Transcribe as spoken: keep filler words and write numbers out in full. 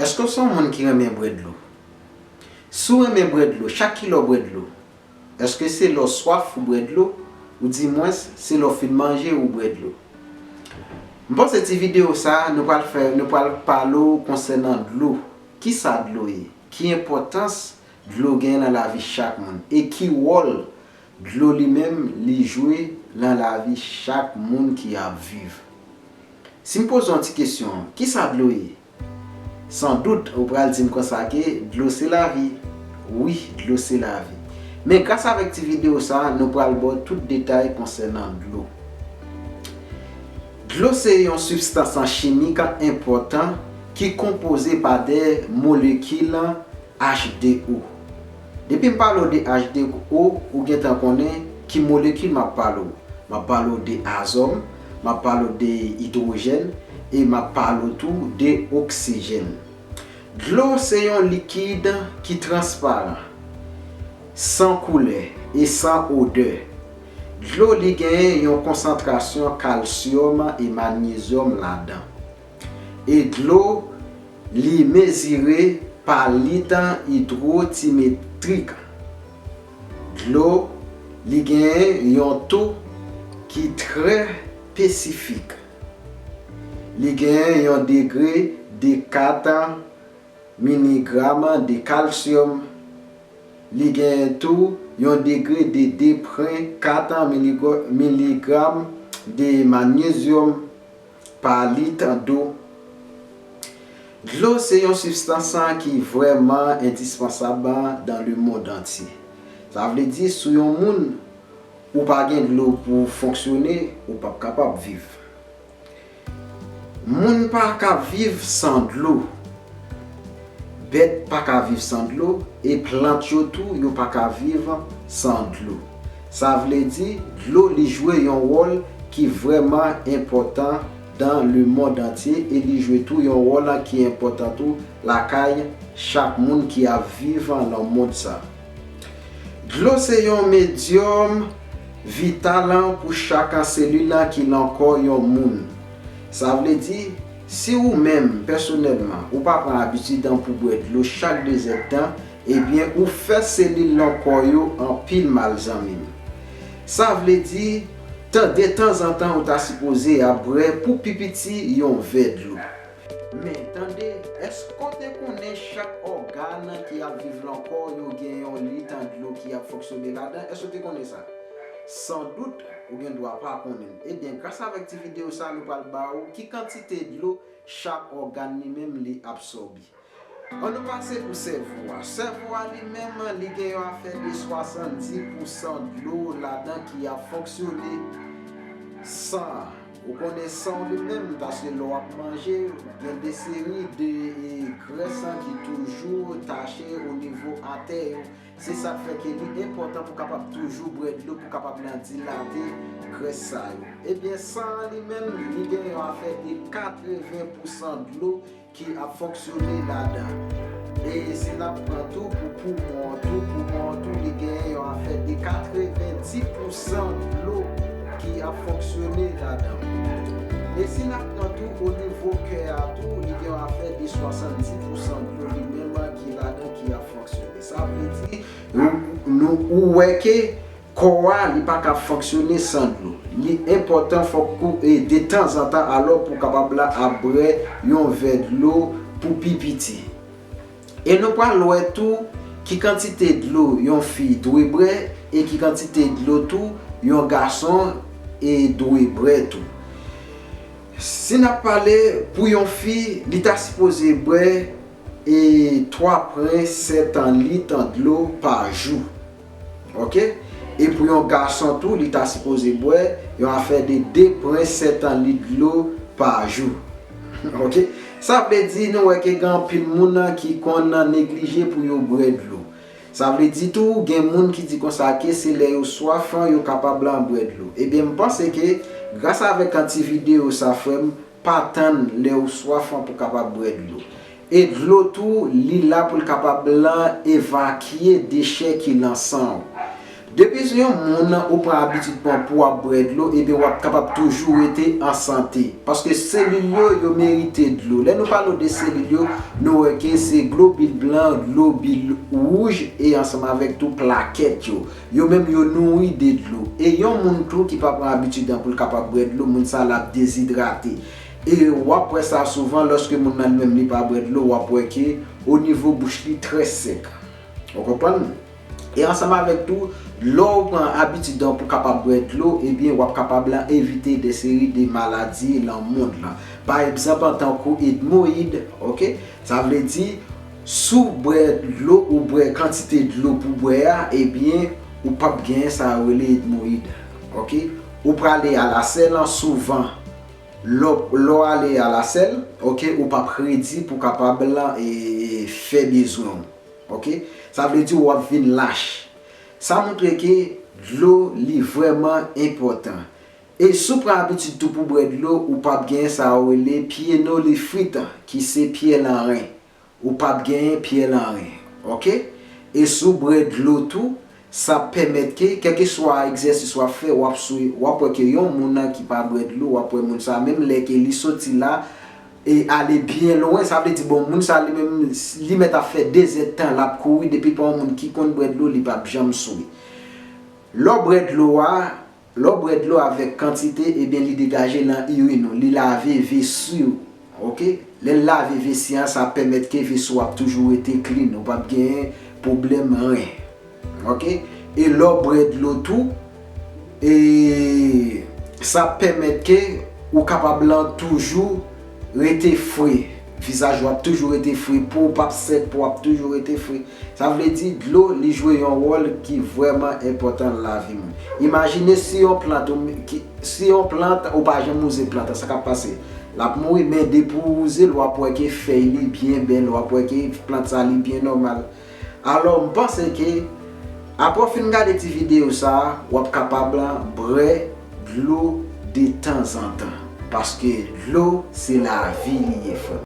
Èske w se yon moun ki renmen bwè dlo? Si w renmen bwè dlo, chak kilè w bwè dlo, èske se lè w swaf ou bwè dlo, oudimwens se lè w fin manje ou bwè dlo? M panse ti videyo sa a, nou pral fè, nou pral pale w konsènan dlo. Kisa dlo ye? Ki enpòtans dlo gen nan lavi chak moun? E ki wòl dlo li menm li jwe nan lavi chak moun ki ap viv? Si m poze w yon ti kesyon, kisa dlo ye? Sandout, ou pral di m konsa ke dlo se lavi. Wi, dlo se lavi. Men gras avèk ti videyo sa a, nou pral ba w tout detay konsènan dlo. Dlo se yon sibstans chimik enpòtan ki konpoze pa de molekil H de O. Depi m pale w de H de O, ou gentan konnen ki molekil m ap pale w. M ap pale w de azòt, m ap pale w de idwojèn, e m ap pale w tou de oksijèn. Dlo se yon likid ki transparan, san koulè e san odè. Dlo li genyen yon konsantrasyon kalsyòm e manyezyòm ladan. E dlo li mezire pa lit idwotimetrik. Dlo li genyen yon to ki trè espesifik. Li genyen yon degre de kat miligram de kalsyòm. Li genyen tou yon degre de de pwen kat miligra-, miligram de manyezyòm pa lit dlo. Dlo se yon sibstans ki vrèman endispansab dans le monde entier. Sa vle di, si w yon moun ou pa gen dlo pou w fonksyone, ou p ap kapab viv. Moun pa ka viv san dlo. Bèt pa ka viv san dlo, e plant yo tou, yo pa ka viv san dlo. Sa vle di, dlo li jwe yon wòl ki vrèman enpòtan dans le monde entier, e li jwe tou yon wòl ki enpòtan tou lakay chak moun ki ap viv nan mond sa. Dlo se yon medyòm vital pou chak selil ki nan kò yon moun. Sa vle di, si ou menm, pèsonèlman, ou pa pran abitid pou bwè dlo chak dezèdtan, ebyen, ou fè selil nan kò yo anpil mal, zanmi m. Sa vle di, tan, de tanzantan, ou ta sipoze ap bwè pou pi piti yon vè dlo. Men, tande, èske w te konnen chak ògàn ki ap viv nan kò w yo gen yon lit dlo ki ap fonksyone ladan? Èske w te konnen sa? Sandout, ou gen dwa pa konnen l. Ebyen, gras avèk ti videyo sa, nou pral ba ou ki kantite dlo chak ògàn li menm li absòbe. Ann nou pase pou sèvo a. Sèvo a li menm, li gen yon afè de swasanndis pousan dlo ladan ki ap fonksyone. San, ou konnen san w li menm, paske lè w ap manje, gen de seri de, e, grès ki toujou tache o nivo atè yo. Se sa k fè ke li enpòtan pou kapab toujou bwè dlo, pou kapab nan dilate grès sa yo. Ebyen, san an li menm, li gen yon afè de katreven pousan dlo ki ap fonksyone ladan. E si n ap pran tou pou poumon an tou, poumon an tou, li gen yon afè de katrevendis pousan dlo ki ap fonksyone ladan. E si n ap pran tou o nivo kè a tou, li gen yon afè de swasanndis pousan dlo li menm ki ladan ki ap fonksyone. Sa vle di, ou, nou, ou wè ke kò a, li pa ka fonksyone san dlo. Li enpòtan, fòk ou, e, de tanzantan, alò, pou w kapab la ap bwè yon vè dlo pou pi piti. E nou pral wè tou ki kantite dlo yon fi dwe bwè e ki kantite dlo tou yon gason, e, dwe bwè tou. Si n ap pale pou yon fi, li ta sipoze bwè, e, twa pwen sèt lit dlo pa jou. Oke? E pou yon gason tou, li ta sipoze bwè yon afè de de pwen sèt lit dlo pa jou. Oke? Sa vle di, nou wè ke gen anpil moun ki konn neglije pou yo bwè dlo. Sa vle di tou, gen moun ki di konsa ke se lè yo swaf, yo kapab bwè dlo. Ebyen, m panse ke, gras avèk ti videyo sa, frè m, pa tann lè ou swaf pou kapab bwè dlo. E dlo tou, li la pou l kapab evakye dechè ki nan san w. Depi se yon moun ou pran abitid pran pou w ap bwè dlo, ebyen w ap kapab toujou rete an sante. Paske selil yo, yo merite dlo. Lè nou pale de selil yo, nou wè ke se globil blan, globil wouj e ansanm avèk tou plakèt yo. Yo menm yo nouri de dlo. E yon moun tou ki pa pran abitid an pou l kapab bwè dlo, moun sa l ap dezidrate. E w ap wè sa souvan lòske moun nan li menm li pa bwè dlo, w ap wè ke o nivo bouch li trè sèk. Ou konprann? E ansanm avèk tou, lè w pran abitid an pou kapab bwè dlo, ebyen w ap kapab lan evite de seri de maladi lan mond lan. Pa egzanp, an tankou edmoyid, oke? Sa vle di, si w bwè dlo, ou bwè kantite dlo pou bwè a, ebyen ou p ap genyen sa yo rele edmoyid, oke? Ou prale alasèl an souvan. Lè w, lè w ale alasèl, oke, ou p ap redi pou kapab lan e, fè bezwen w. Oke? Sa vle di w ap vin lach. Sa montre ke dlo li vrèman enpòtan. E si w pran abitid tou pou bwè dlo, ou p ap genyen sa yo rele pyenolifrit, ki se pyè lan ren. Ou p ap genyen pyè lan ren. Oke? E si w bwè dlo tou, sa ap pèmèt ke, kèlkeswa egzèsis w ap fè, w ap sou, w ap wè ke yon moun nan ki pa bwè dlo, w ap wè moun sa, menm lè ke li soti la, e ale byen lwen, sa vle di, bon, moun sa li menm, li mèt ap fè de zèdtan l ap kouri, depi pa yon moun ki konn bwè dlo, li p ap janm sou. Lè w bwè dlo a, lè w bwè dlo avèk kantite, ebyen, li degaje lan irin ou, li lave vesi w, oke? Lè l lave vesi an, sa ap pèmèt ke vesi w ap toujou rete clean, ou p ap genyen pwoblèm ren. Oke? E lè w bwè dlo tou, e sa ap pèmèt ke ou kapab lan toujou rete fre. Vizaj ou ap toujou rete fre, po w p ap sèk, po w ap toujou rete fre. Sa vle di, dlo, li jwe yon wòl ki vrèman enpòtan nan lavi moun. Imajine si yon plant, ou, ki, si yon plant, ou pa janm wouze plant, sa k ap pase? L ap mouri, men depi w wouze l, w ap wè ke fèy li byen bèl, w ap wè ke plant sa li byen nòmal. Alò, m panse ke, apre w fin gade ti videyo sa a, w ap kapab bwè dlo detanzantan. Paske dlo, se lavi li ye, frè m.